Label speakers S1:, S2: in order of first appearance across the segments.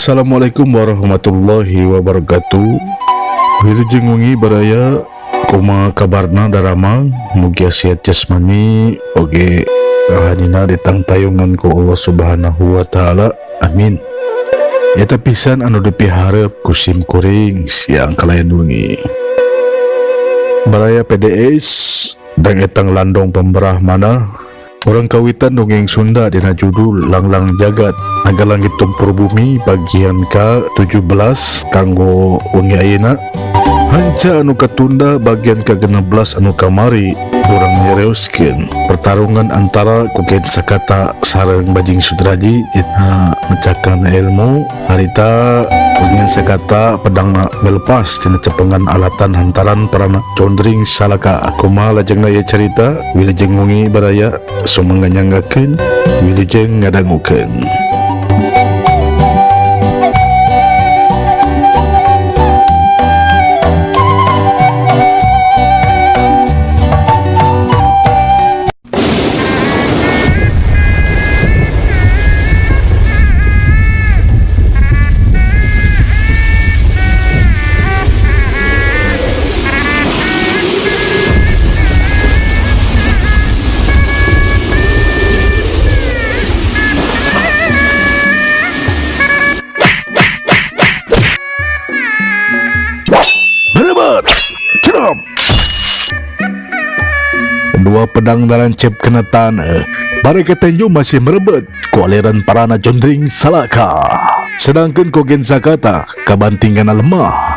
S1: Assalamualaikum warahmatullahi wabarakatuh. Wilujeng wengi, baraya. Kumaha kabarna daramang? Mugia sehat jasmani oge rohanina, ditangtayungan ku Allah Subhanahu wa Ta'ala. Amin. Eta pisan anu dipiharep ku sim kuring siang kalayan wengi. Baraya PDS dan etang landong pemberah mana. Urang kawitan dongeng Sunda dina judul Langlang Jagat Naga Langit Tumpur Bumi bagian ke-17 kanggo wengi ayeuna. Hanca anu katunda bagian ke-16 anu kamari, urang nyereuskeun pertarungan antara Kogen Sakata sareng Bajing Sudraji dina mecakan ilmu. Harita Kogen Sakata pedangna melepas tina cepengan alatan hantaran parana Condring Salaka. Kumaha lajengna ieu carita? Wilujeng wengi, baraya. Sumangga nyanggakeun, wilujeng ngadangukeun. Berebet. Cerap. Dua pedang narancep kena tanah. Bare ketenju masih merebet ku aliran parana Condring Salaka. Sedangkan Kogen Sakata kabantingan lemah.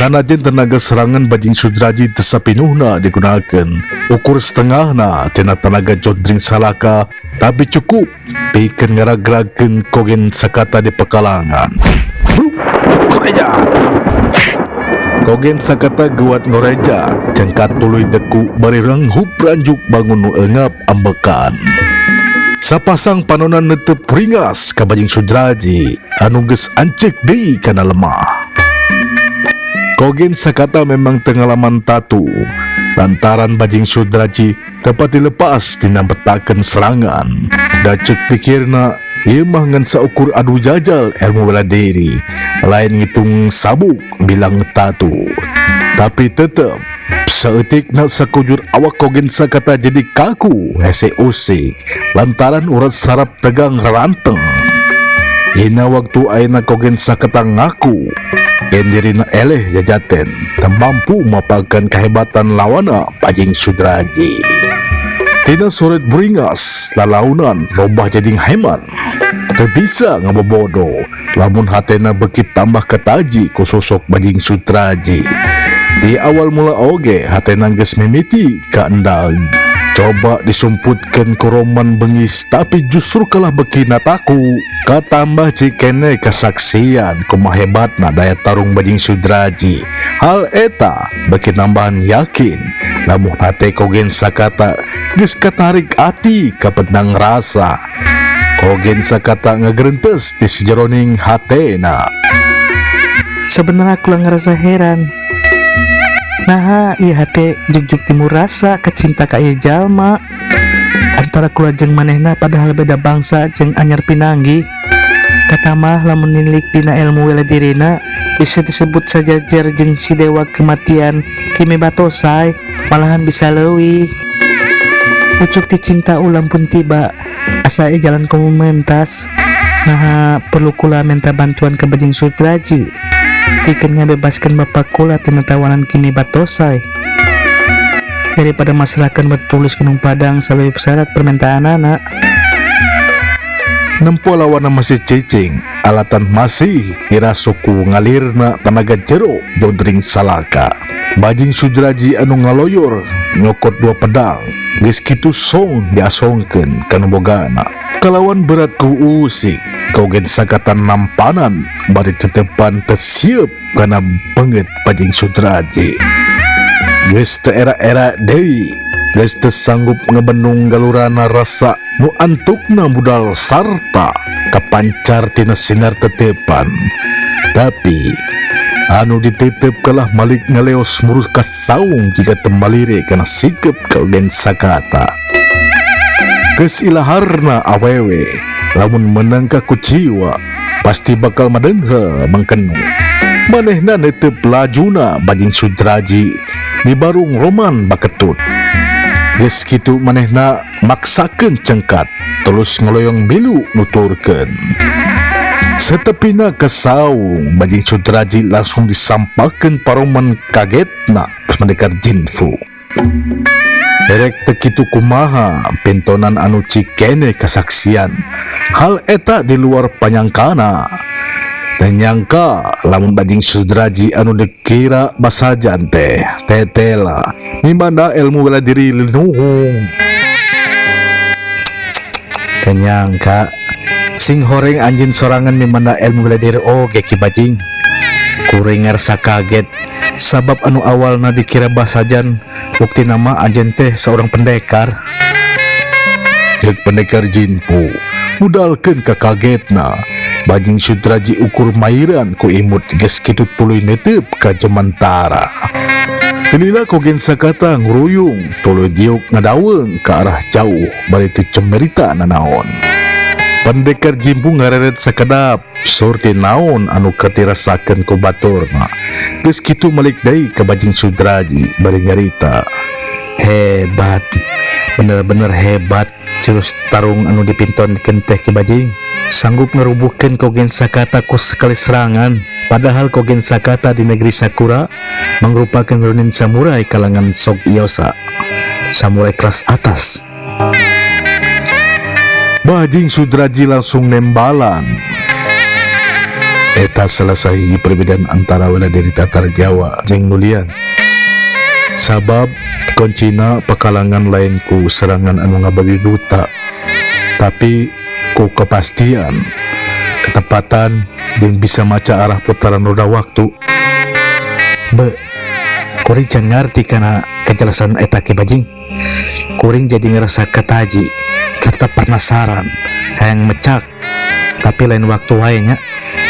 S1: Sanajan tenaga serangan Bajing Sudraji teu sapinuhna digunakan, ukur setengahna tina tenaga Condring Salaka, tapi cukup pikeun ngaragragkeun Kogen Sakata di pekalangan. Bruk, koreja. Kogen Sakata guat ngoreja, cengkat tuluy deku bari renghup ranjuk bangun nu eungap ambekan. Sapasang panonan netep ringas ka Bajing Sudraji anu geus ancek deui kana lemah. Kogen Sakata memang tengalaman tatu lantaran Bajing Sudraji tepat dilepas tina betakeun serangan. Da ceuk pikirna, ieu mah ngan saukur adu jajal ilmu bela diri, lain ngitung sabuk bilang tatu. Tapi tetep saeutikna sakujur awak Kogen Sakata jadi kaku, hese usik lantaran urat saraf tegang ranteng. Dina waktu ayeuna Kogen Sakata ngaku yen dirina eleh jajaten, teu mampu mapakan kehebatan lawana Bajing Sudraji. Tina soret beringas lalaunan robah jadi heman. Teu bisa ngabobodo lamun hatena beuki tambah ketaji ku sosok Bajing Sudraji. Di awal mula oge hatena geus mimiti kaendang. Coba disumputkeun ku roman bengis, tapi justru kalah beuki nataku. Katambah cikene kesaksian kumaha hebatna daya tarung Bajing Sudraji. Hal eta beuki nambahan yakin lamun hate Kogen Sakata geus katarik ati ka pedang rasa. Kogen Sakata ngagerentes di sejeroning hatena.
S2: Sebenarnya aku ngerasa heran. Nah, ieu hate jugjug timur rasa kecinta ka ieu jalma. Antara kula jeung manehna padahal beda bangsa jeung anyar pinanggih. Kata mah lamun nilik dina ilmu bela dirina bisa disebut sajajar jeung si dewa kematian Kimi Batosai, malahan bisa leuwih. Pucuk ti cinta ulam pun tiba, asa jalan komo mentas. Nah, perlu kula minta bantuan ke Bajing Sudraji. Pikeun ngabebaskeun bapak kula tina tawanan Kimi Batosai. Daripada masrahkan bertulis Gunung Padang selalu syarat permintaan anak.
S1: Nempo lawana masih cicing, alatan masih dirasuku ngalirna tenaga jero Jondring Salaka. Bajing Sudraji anu ngaloyor nyokot dua pedang, geus kitu song diasongkeun kana bogana. Kalawan berat ku usik, Kogen Sakata nampanan bari tetepan tesiep kana banget Bajing Sudraji. Geus teu era-era deui, geus teu sanggup ngebendung galurana rasa nu antukna budal sarta kapancar tina sinar tetepan. Tapi anu ditetep kalah malik ngaleos murus ka saung jika temalire kana sikep Kogen Sakata. Geus ilaharna awewe lamun menang ka kuciwa, Pasti bakal madeungheul mangkenu. Manehna netep lajuna Bajing Sudraji di barung roman baketut. Geus kitu manehna maksakeun cengkat terus ngoloyong milu nuturkeun. Setepina ke saung, Bajing Sudraji langsung disampakeun paroman kagetna pendekar Jinfu. Erek teu kitu kumaha pintonan anu cikene kasaksian. Hal eta di luar panyangkana. Teu nyangka lamun Bajing Sudraji anu dikira basajan teh tetela mimanda ilmu bela diri linuhung.
S2: Teu nyangka sing horeng anjeun sorangan mimanda ilmu bela diri oge Ki Bajing. Kuring ngarasa kaget sabab anu awalna dikira basajan bukti nama anjeun teh seorang pendekar.
S1: Ceuk pendekar Jinpu mudalkeun kakagetna. Bajing Sudraji ukur mairan ku imut geus kitu tuluy netep ka jemantara. Tilila Kogen Sakata nguruyung tuluy diuk ngadaweung ka arah jauh bari teu cemerita nanaon. Pendekar Jinpu ngareret sakedap surti naon anu katirasakeun ku baturna. Geus kitu malik deui ka Bajing Sudraji bari nyarita.
S2: Hebat, bener-bener hebat jurus tarung anu dipintonkeun teh Ki Bajing. Sanggup ngerubuhkeun Kogen Sakata ku sekali serangan. Padahal Kogen Sakata di negeri Sakura mangrupakeun ronin samurai kalangan Sogyosa, samurai kelas atas.
S1: Bajing Sudraji langsung nembalan. Eta salah sahiji perbedaan antara bela diri Tatar Jawa jeung Nulian. Sabab koncina pekalangan lain ku serangan anu ngababi buta, tapi ku kepastian, ketepatan jeung bisa maca arah putaran roda waktu.
S2: Be, kuring can ngarti kana kejelasan eta Ki Bajing. Kuring jadi ngerasa ketaji serta penasaran hayang mecak, tapi lain waktu wae nya.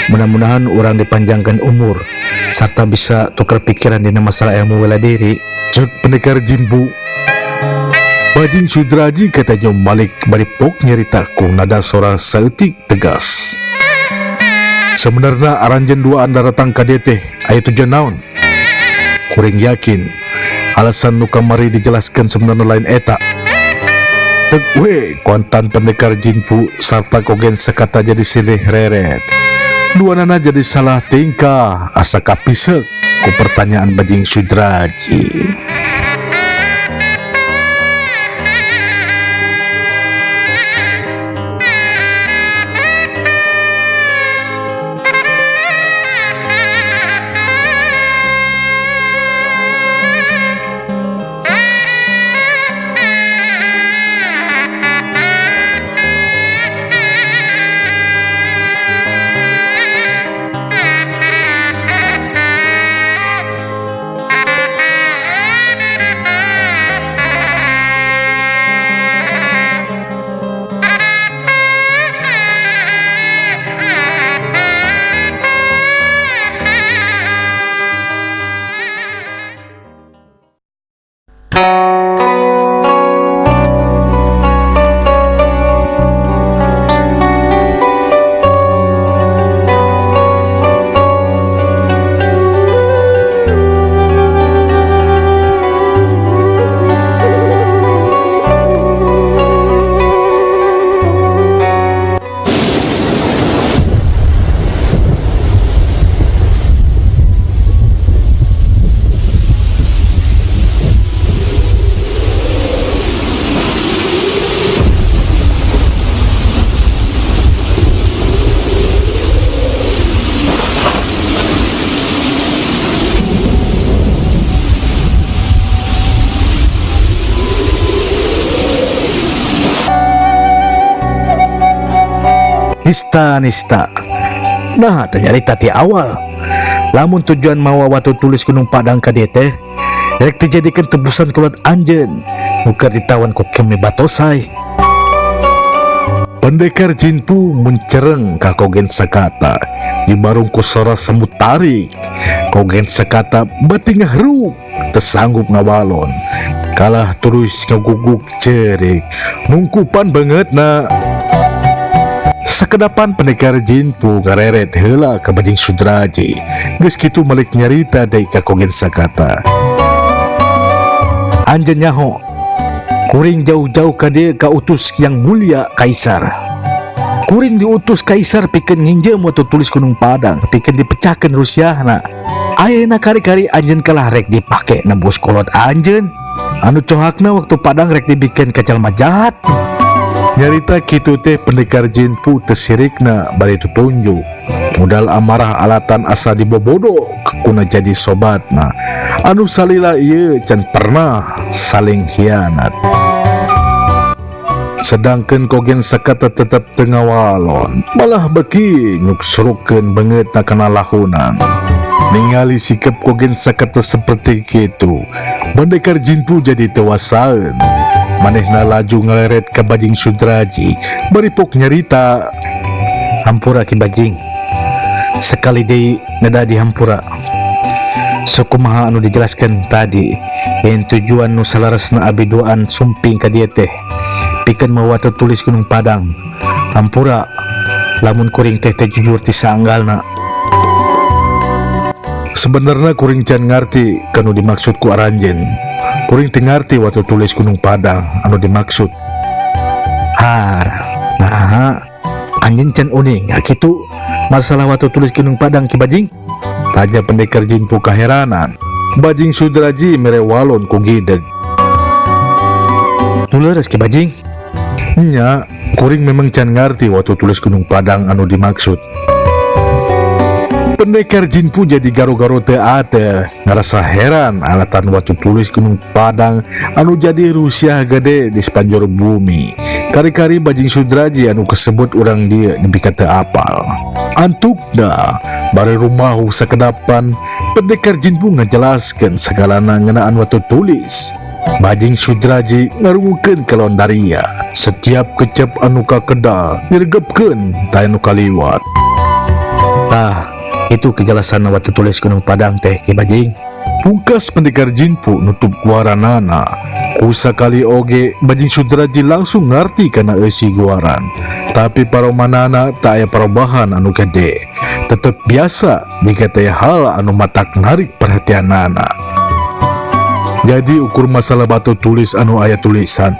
S2: Mudah-mudahan urang dipanjangkan umur serta bisa tukar pikiran dina masalah ilmu bela diri.
S1: Ceuk pendekar Jinpu. Bajing Sudraji katanya malik bari pok nyerita ku nada sora saeutik tegas. Sebenarnya aranjeun dua anda datang ka dieu teh aya tujuan naon? Kuring yakin alasan nu kamari dijelaskan sebenarnya lain eta. Tek we kontan pendekar Jinpu sarta Kogen Sakata jadi silih reret. Dua nana jadi salah tingkah asa kapisek ku pertanyaan Bajing Sudraji.
S2: Nista nista. Nah, ternyata ti awal. Lamun tujuan mawa watu tulis Gunung Padang ka dieu teh, rek dijadikeun tebusan kulat anjeun, nu keur ditawan ku Kemi Batosai.
S1: Pendekar Jinpu mencereng ka Kogen Sakata, dibarung ku sora semut tarik. Kogen Sakata bati ngahruk, teu sanggup ngawalon. Kalah terus ngaguguk cerik, nungkupan bangetna. Sakedapan pendekar Jinpu ngareret heula ka Bajing Sudraji. Geus kitu malik nyarita deui ka Kogen Sakata. Anjeun nyaho, kuring jauh-jauh ka dieu kautus yang mulia kaisar. Kuring diutus kaisar pikeun nginjeum watu tulis Gunung Padang, pikeun dipecahkeun rusiahna. Ayeuna kari-kari anjeun kalah rek dipake nembus kolot anjeun. Anu cohakna waktu Padang rek dibikeun ka jalma jahat. Nyarita kitu teh pendekar Jinpu teu sirikna bari tutunjuk. Modal amarah alatan asa dibobodo kuna jadi sobatna. Anu salila ieu can pernah saling hianat. Sedangkan Kogen Sakata tetep teu ngawalon, malah beki nyuksurukeun beungeutna kana lahunan. Ningali sikap Kogen Sakata seperti kitu, pendekar Jinpu jadi teu wasaeun. Manehna laju ngaleret ka Bajing Sudraji, bari pok nyarita.
S2: Hampura Ki Bajing, sekali deui neda dihampura. Sakumaha anu dijelaskan tadi, yang tujuan nu salaresna abi duaan sumping ka dieu teh pikeun mawa watu tulis Gunung Padang. Hampura lamun kuring teh teu jujur ti saanggalna.
S1: Sebenarnya kuring can ngarti kanu dimaksud ku aranjeun. Kuring teu ngarti watu tulis Gunung Padang anu dimaksud.
S2: Har, nah, anjeun can uning, ya kitu masalah watu tulis Gunung Padang Ki Bajing?
S1: Tanya pendekar Jinpu kaheranan. Bajing Sudraji mere walon ku gideg.
S2: Nu leres Ki Bajing?
S1: Nya, kuring memang can ngarti watu tulis Gunung Padang anu dimaksud. Pendekar Jinpu jadi garo-garo teu ate, ngerasa heran alatan watu tulis Gunung Padang anu jadi rusiah gede di sepanjur bumi. Kari-kari Bajing Sudraji anu kesebut urang dieu nepi ka teu apal. Antukna bare rumahu sakedapan pendekar Jinpu ngajelaskeun sagalana ngeunaan watu tulis. Bajing Sudraji ngarungukeun kalondaria. Setiap kecap anu kakedal diregepkeun teh anu kaliwat.
S2: Tah, itu kejelasan watu tulis Gunung Padang teh Ki Bajing.
S1: Pungkas pendekar Jinpu nutup guaranana. Kusakali oge Bajing Sudraji langsung ngarti kana eusi guaran. Tapi paromanana tak aya perubahan anu gede. Tetep biasa jika teh hal anu matak narik perhatianana. Jadi ukur masalah batu tulis anu aya tulisan,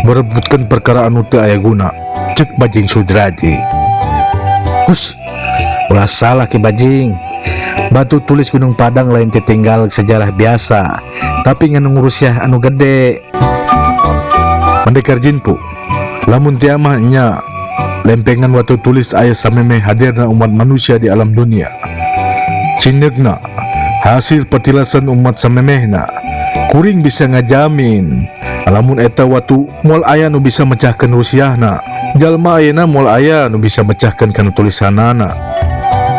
S1: merebutkan perkara anu teu aya guna. Cek Bajing Sudraji.
S2: Hus, ulah salah Ki Bajing. Batu tulis Gunung Padang lain tinggal sejarah biasa, tapi nganu ngurusiah anu gede.
S1: Pendekar Jinpu, lamun tiamah nya lempengan watu tulis aya samemeh hadirna umat manusia di alam dunia. Cineukna hasil petilasan umat samemehna, kuring bisa ngajamin lamun eta watu moal aya nu bisa mecahkeun rusiahna. Jalma ayeuna moal aya nu bisa mecahkeun kana tulisanana.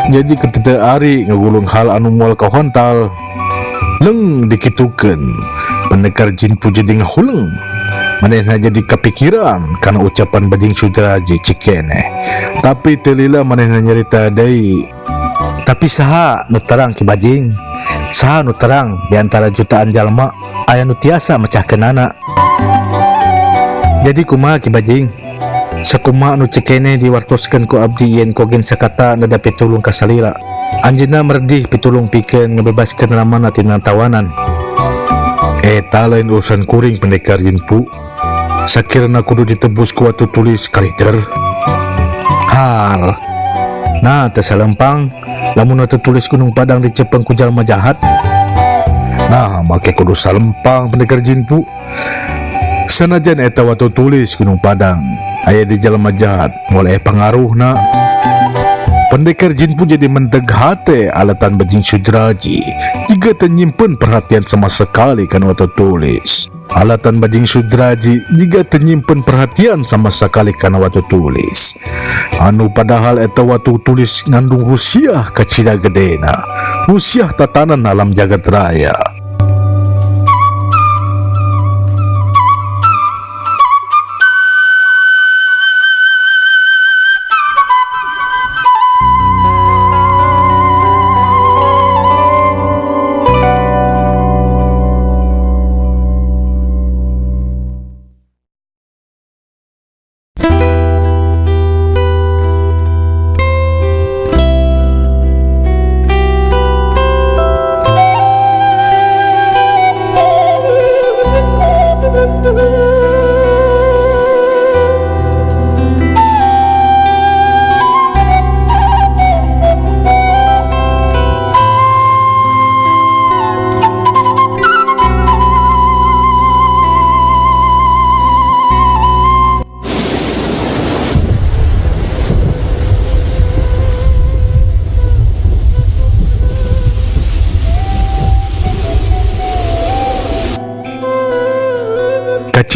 S1: Jadi ketete ari ngagulung hal anu moal kahontal. Leng dikitukeun. Pendekar Jinpu jadi ngahuleng. Manehna jadi kepikiran kana ucapan Bajing Sudraji cikeneh. Tapi teu lila manehna nyarita deui.
S2: Tapi saha nu terang Ki Bajing? Saha nu terang di antara jutaan jalma aya nu tiasa mecahkeunana? Jadi kumaha Ki Bajing? Sakumaha nu cikene diwartoskeun ku abdi yen Kogen Sakata neda pitulung ka salira. Anjeunna merdih pitulung pikeun ngebebaskeun ramana tina tawanan.
S1: Eta lain urusan kuring pendekar Jinpu. Sakirana kudu ditebus ku watu tulis kalider.
S2: Har. Nah, teu salempang lamun watu tulis Gunung Padang dicepeng ku jalma jahat.
S1: Nah, make kudu salempang pendekar Jinpu. Sanajan eta watu tulis Gunung Padang aya di jalma jahat, moal aya pangaruhna. Pendekar Jinpu jadi menteg hate alatan Bajing Sudraji jika teu nyimpen perhatian sama sekali kana watu tulis. Alatan Bajing Sudraji jika teu nyimpen perhatian sama sekali kana watu tulis. Anu padahal eta watu tulis ngandung rusiah kacida gedena, rusiah tatanan alam jagat raya.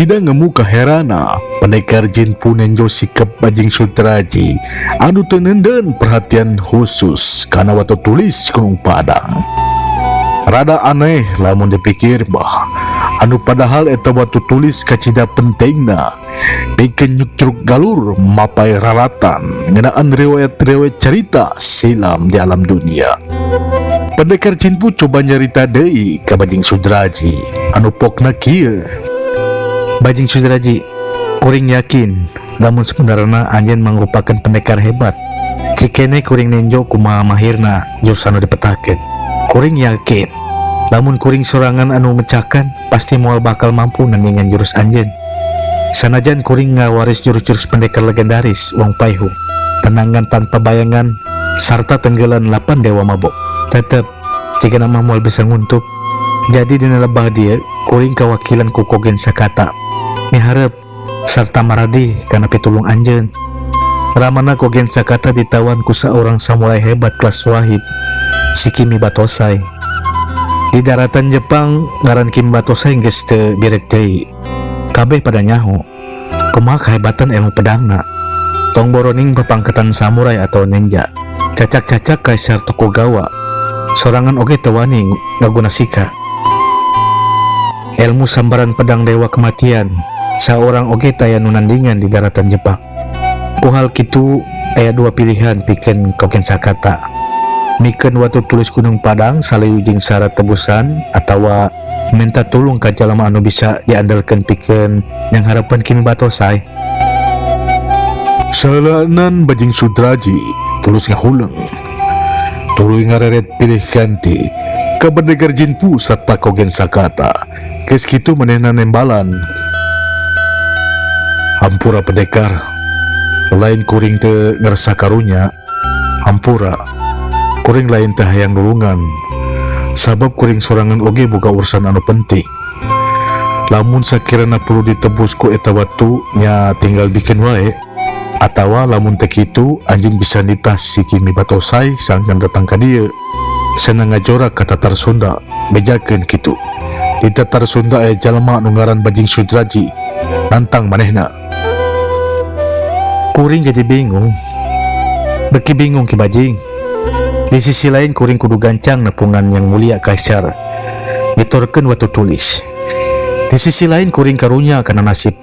S1: Kacida ngemu kaherana Pendekar Jinpu nenjo sikap Bajing Sudraji anu teu neundeun perhatian khusus kana watu tulis Gunung Padang. Rada aneh lamun dipikir bah, anu padahal eta watu tulis kacida pentingna pikeun nyukcruk galur mapay ralatan ngeunaan riwayat-riwayat cerita silam di alam dunia. Pendekar Jinpu coba nyarita deui ka Bajing Sudraji anu pokna kieu.
S2: Bajing Sudraji, kuring yakin lamun sebenarnya anjeun mangrupakeun pendekar hebat. Cikene kuring nenjo kumaha mahirna jurus anu dipetakeun. Kuring yakin lamun kuring sorangan anu mecahkan pasti moal bakal mampu nandingan jurus anjeun. Sanajan kuring ngawaris jurus-jurus pendekar legendaris Wong Paihu, tenangan tanpa bayangan sarta tenggelan 8 dewa mabok. Tetep jika nama moal bisa nguntuk. Jadi dina lebah dia kuring kawakilan ku Kogen Sakata. Miharep sarta maradi kana pitulung anjeun. Ramana Kogen Sakata ditawan ku saurang samurai hebat kelas wahid, si Kimi Batosai. Di daratan Jepang ngaran Kimi Batosai geus teu birek deui. Kabeh pada nyaho kumaha kehebatan ilmu pedangna. Tong boroning pepangkatan samurai atau ninja. Cacak-cacak Kaisar Tokugawa sorangan oge teu wani ngaguna sika. Ilmu sambaran pedang dewa kematian saorang oge taya nu nandingan di daratan Jepang. Ku hal kitu aya dua pilihan pikeun Kogen Sakata. Mikeun watu tulis Gunung Padang saliu jeung syarat tebusan atawa minta tulung ka jalma anu bisa diandalkeun pikeun yang harapan Kimi Batosai.
S1: Salanan Bajing Sudraji tulus ngahuleng. Tuluy ngareret pilih ganti ka Pendekar Jinpu sarta Kogen Sakata. Geus kitu manehna nembalan. Hampura pendekar, lain kuring teu ngerasa karunya. Hampura, kuring lain teh hayang nulungan. Sabab kuring sorangan oge boga urusan anu penting. Lamun sakirana perlu ditebus ku eta watu nya tinggal bikin wae. Atawa lamun teu kitu anjeun bisa nitah si Kimi Batosai sangkan datang ka dieu. Senang ngajora ka Tatar Sunda, bejakeun kitu. Di Tatar Sunda aya jalma nu ngaran Bajing Sudraji, nantang manehna.
S2: Kuring jadi bingung. Beki bingung Ki Bajing. Di sisi lain kuring kudu gancang nepungan yang mulia Kaisar nyetorkeun watu tulis. Di sisi lain kuring karunya kana nasib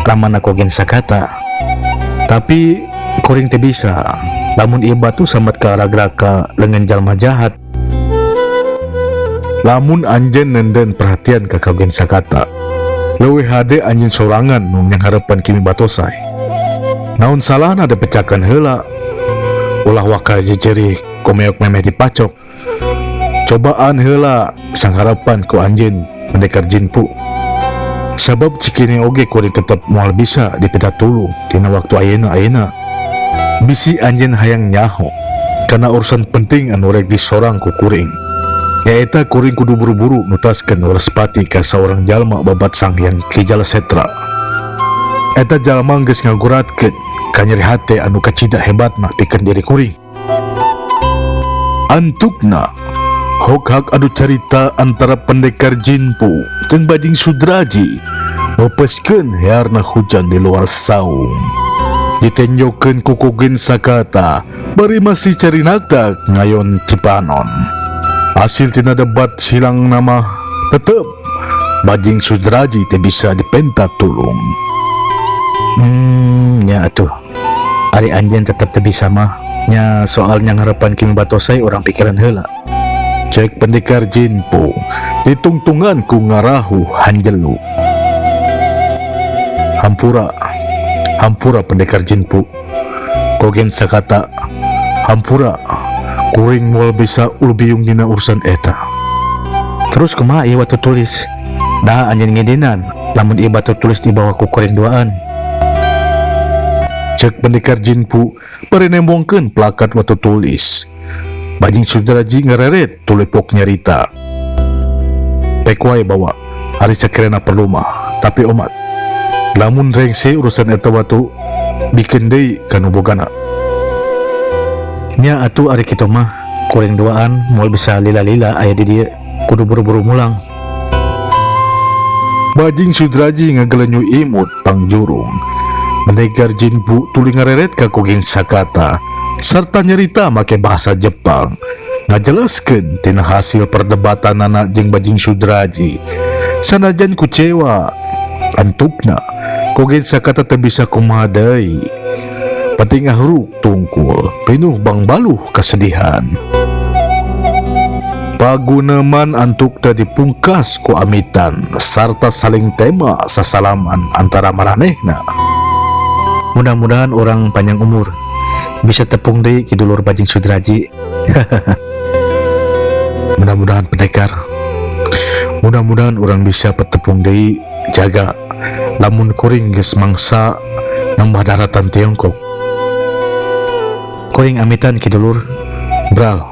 S2: Ramana Kogen Sakata. Tapi kuring teu bisa lamun ieu batu sambat ka ragraka lengan jalma jahat.
S1: Lamun anjeun nenden perhatian ka Kogen Sakata, leuwih hade anjeun sorangan nu nyangharepan Kimi Batosai. Naon salahna dipecakan heula? Ulah waka jejerih komeok memeh dipacok. Cobaan heula sangharapan ku anjeun Pendekar Jinpu. Sabab cikini oge kuring tetep moal bisa dipita tulung dina waktu ayeuna-ayeuna. Bisi anjeun hayang nyaho kana urusan penting anu rek disorang ku kuring. Nyaeta kuring kudu buru-buru nutaskeun walaspati ka saurang jalma babat Sang Hyang Ki Jala Setra. Eta jalma geus ngaguratkeun kanyeri hate anu kacida hebatna pikeun diri kuring. Antukna hok-hak adu carita antara Pendekar Jinpu jeung Bajing Sudraji mepeskeun hearna hujan di luar saung. Ditenjokeun ku Kogen Sakata bari masih carinakdak ngayon Cipanon. Hasil tina debat silang nama tetep Bajing Sudraji teu bisa dipenta tulung.
S2: Ya atuh. Ari anjeun tetep teu bisa mah. Nya soal nyangharepan Kimi Batosai urang pikiran heula.
S1: Cek Pendekar Jinpu ditungtungan ku ngarahu hanjelu. Hampura, hampura Pendekar Jinpu. Kogen Sakata, hampura, kuring moal bisa ulbiyung dina urusan eta.
S2: Terus kumaha ieu watu tulis? Dah anjeun ngidinan lamun ieu batu tulis dibawa ku kuring duaan.
S1: Cek Pendekar Jinpu bari nembongkeun plakat watu tulis. Bajing Sudraji ngereret tuluy pok nyarita. Pek wae bawa ari sakirana perlu mah, tapi omat. Lamun rengse urusan eta watu bikin deui kanu bogana.
S2: Nya atuh ari kitu mah kuring duaan moal bisa lila-lila aya di dieu, kudu buru-buru mulang.
S1: Bajing Sudraji ngagelenyu imut pangjurung. Pendekar Jinpu tuluy ngareret ka Kogen Sakata serta nyerita make bahasa Jepang ngajelaskeun tina hasil perdebatanana jeung Bajing Sudraji. Sanajan kucewa antukna Kogen Sakata teu bisa kumaha deui. Penting ngahuruk tungkul pinuh bangbaluh kesedihan. Paguneman antukna dipungkas ku amitan sarta saling tema sasalaman antara maranehna.
S2: Mudah-mudahan orang panjang umur bisa tepung deui ki dulur Bajing Sudraji.
S1: Mudah-mudahan pendekar, mudah-mudahan orang bisa petepung deui jaga lamun kuring geus mangsa nambah daratan Tiongkok.
S2: Kuring amitan ki dulur.
S1: Bral.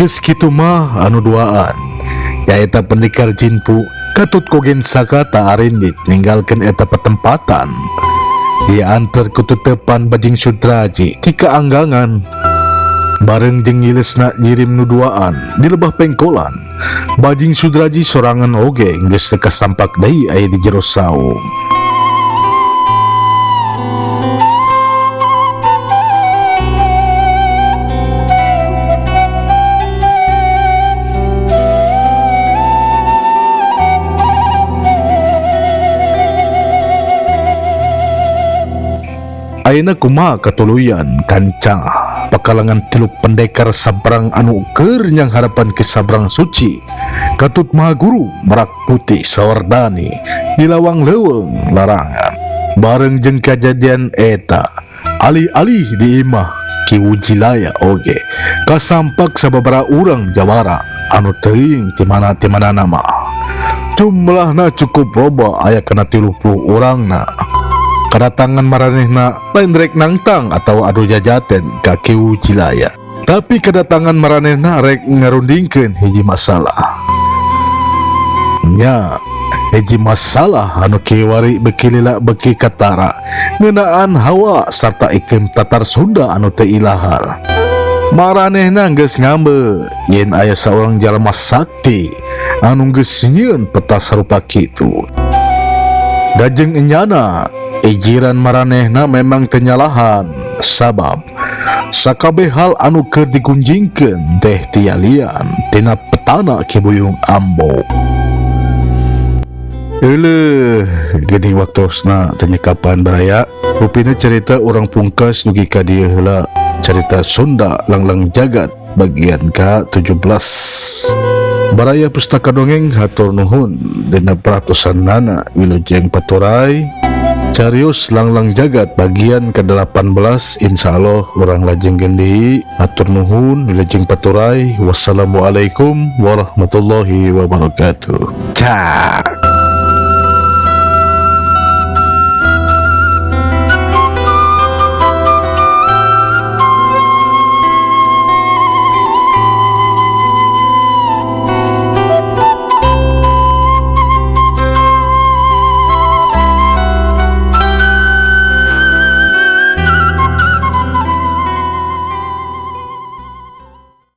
S1: Geus kitu mah anu duaan, nyaeta pendekar Jinpu katut Kogen Sakata arindit ninggalkeun eta petempatan. Dianter ku tetepan Bajing Sudraji ti kaanggangan. Bareng jeung ngilesna nyirim nu duaan di lebah pengkolan, Bajing Sudraji sorangan oge geus teu kasampak deui aya di jero saung. Ayeuna kumaha katuluyan kanca pakalangan tilu pendekar sabrang anu keur nyang harapan Ki Sabrang Suci katut Maha Guru Merak Putih Sawardani di lawang leuweung larangan. Bareng jeung kajadian eta alih-alih di imah Ki Wujilaya oge kasampak sababaraha urang jawara anu teuing ti mana-ti mana nama. Jumlahna cukup loba aya kana 30 urangna. Kedatangan maranehna lain rek nangtang atau adu jajaten ka Ki Wujilaya, tapi kedatangan maranehna rek ngarundingkeun hiji masalah. Nya hiji masalah anu kiwari beki lila beki katara ngeunaan hawa sarta iklim Tatar Sunda anu teu ilahar. Maranehna geus ngambe yen aya saurang jalma sakti anu geus nyieun peta sarupa kitu. Dajeng enyana ijiran maranehna memang tenyalahan sabab sakabeh hal anu keur digunjingkeun teh tialian tina petana Ki Buyung Ambo. Euleuh geuning waktosna teh nyekapan baraya. Rupina cerita urang pungkas dugi ka dieu heula, cerita Sunda Langlang Jagat bagian ka-17. Baraya Pustaka Dongeng hatur nuhun dina peratusanana wilujeng paturai. Carios Langlang Jagat bagian ke-18 insyaallah urang lajeng deui. Hatur nuhun wilujeng paturai. Wassalamualaikum warahmatullahi wabarakatuh. Cak.